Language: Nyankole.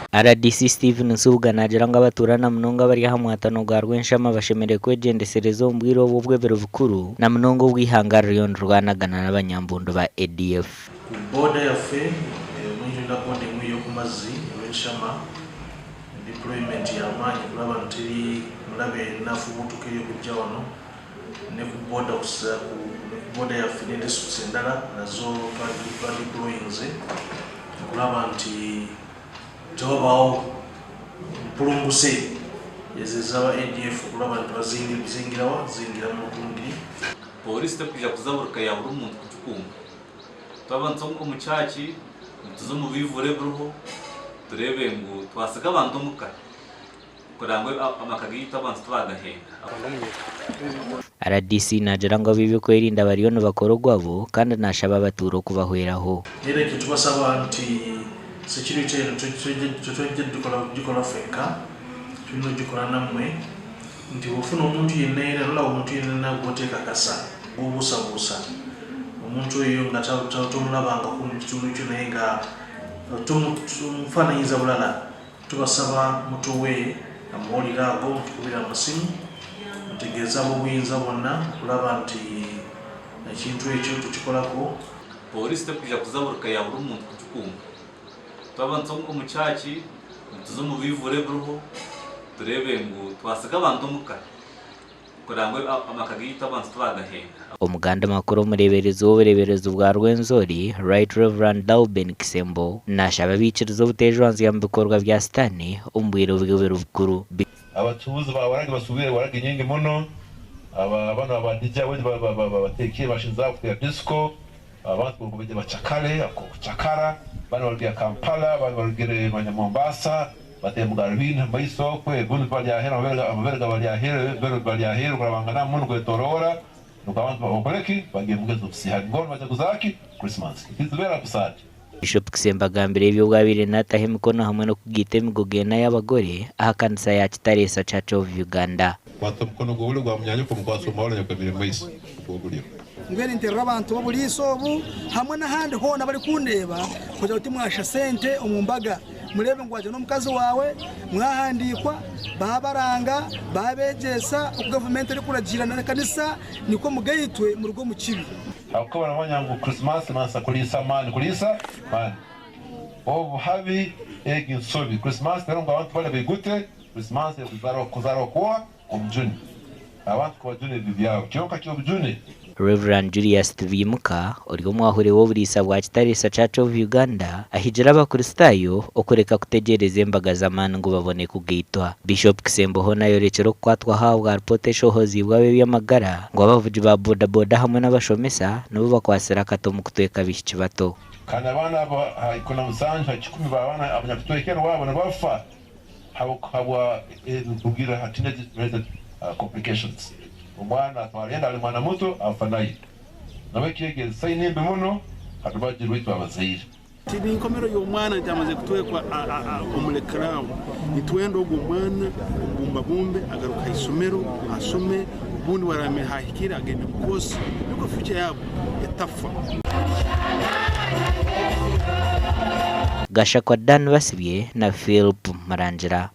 Rdc Stephen Nsubuga naagira ngu abatuura na munonga abari aha mwatano gwa Rwenshama bashemereire kwegyendesereza omu bwire obu obw'ebiro bikuru na munonga obu eihanga ririyo nirirwanagana n'abanyambundu ba ADF. Ku boda yaffe omwingi na boda emwe ey'okumazzi Rwenshama deployment y'amaanyi kulaba nti teri mulabe nafubutuka eri okujja wano ne ku boda ne ku boda yaffe ne districts endala nazo twa deployinze okulaba nti tewabaawo mpulunguse ezo ezaba ADF okulaba nti bazingirawa zingira mu Rukungiri. Pooriisi terikwija kuza buri ka ya buri muntu kugikuuma. Twaba nituza omu kyaki, nituza omu biivura ebiriho tureebe ngu twasiga abantu omuka kureba ngu amaka gaitu abantu tibaagahenda. Rdc naagira ngu ab'eby'okwerinda bariyo nibakora ogwabo kandi naashaba abatuura okubahweraho. Era ekyo tubasaba nti security eno tetwija gikora ffekka, tulina ogikora nammwe nti bw'ofuna omuntu yenna yenna nolaba omuntu yenna yenna gw'oteekakasa, gw'obuusabuusa, omuntu oyo nga tomulabangako mu kitundu kyo naye nga tomufaananyiza bulala, Tubasaba mutuwe amawulire ago, mutukubire amasimu, mutegeeze ab'obuyinza bonna okulaba nti ekintu ekyo tukikolako. Pooriisi terikwija kuza buri ka ya buri muntu kugikuuma. Twaba nituza omu kyaki, nituza omu biivura ebiriho tureebe ngu twasiga abantu omuka. Kureba ngu amaka gaitu abantu tibagahenda. Omuganda Makuru Omureeberezi w'obureeberezi bwa Rwenzori, Right Rev. Dauben Kisembo naashaba abaikiriza obuteejwanzya mu bikorwa bya sitaane omu bwire bw'ebiro bikuru. Abacuuzi ba waragi basuubwire waragi nyingi muno. Aba banu aba DJ bateekire mashini zaabo kuteera disco. Abantu baija bacakare, kucakara, banu barugire Kampala, abandi barugire manya Mombasa, bateire omugarubindi aha maiso okwe, obundi bari aheeru amabere gabari aheeru, ebibero bibari aheeru kurabanganamu nikwetoroora, nikwo abantu bakore ki? Bagire omu busiihani. Mbwenu nibajaguza ki? Christmas. Tizibeera busaakye. Bishop Kisembo agambire ebi obu abaire nataho emikono hamwe n'okugaita emigogo ena y'abagore aha kanisa ya Kitareesa Church of Uganda. Kwata omukono gw'oburyo gwa munyaanyoko omukwatse omu mahoro anyakwemire omu maiso ogw'oburyo. Mbwenu nterera abantu b'oburiisa obu hamwe n'ahandi hoona abarikundeeba kugira ngu timwasha sente omu mbaga. Mureebe ngu wagira n'omukazi waawe mwahandiikwa, baabaranga, baabeegyesa oku gavumenti erikuragiira n'ekanisa nikwo mugaitwe muruge omu kibi. Ahabw'okuba baramanya ngu Krisimaasi emanyisa kuriisa amaani, kuriisa amaani. Obuhabi, egi nshobi. Krisimaasi teri ngu abantu barye baigute, Krisimaasi eri kuzaarwa kwoha? Omujuni. Abantu kubajuna ebibi byabo. Kyonka ky'obujune. Rev. Julius Tibaimuka, ori omwahuri w'oburiisa bwa Kitariisa Church of Uganda, ahigire Abakristaayo okureka kutegyereza embaga z'amaani ngu babone kugaitwa. Bishop Kisembo hoona ayorekire okukwatwaho ahabwa ripoota eshohoziibwe ab'eby'amagara ngu abavugi ba boda boda hamwe n'abashomesa nibo bakwatsire akati omu kutweka abaishiki bato. Kandi abaana abo aha ikumi na musanju ha kikumi b'abaana abanyakutwekerwa abo nibafa habwa ebirikurugiirira aha teenage related complications. Omwana atwara enda ari mwana muto afa nayo. Nabweki egi eri sayini mbi muno aha rubaju rwaitu abazaire. Ti nkomero y'omwana nti amaze kutwekwa omulekeraawo. Nitwenda ogwo omwana omubumbabumbe agaruke aha isomero asome, obundi obu araabe ahikire agende omu koosi nikwo future yaabo etafa. Gashakwa Dan Basibye na Philp Murangira.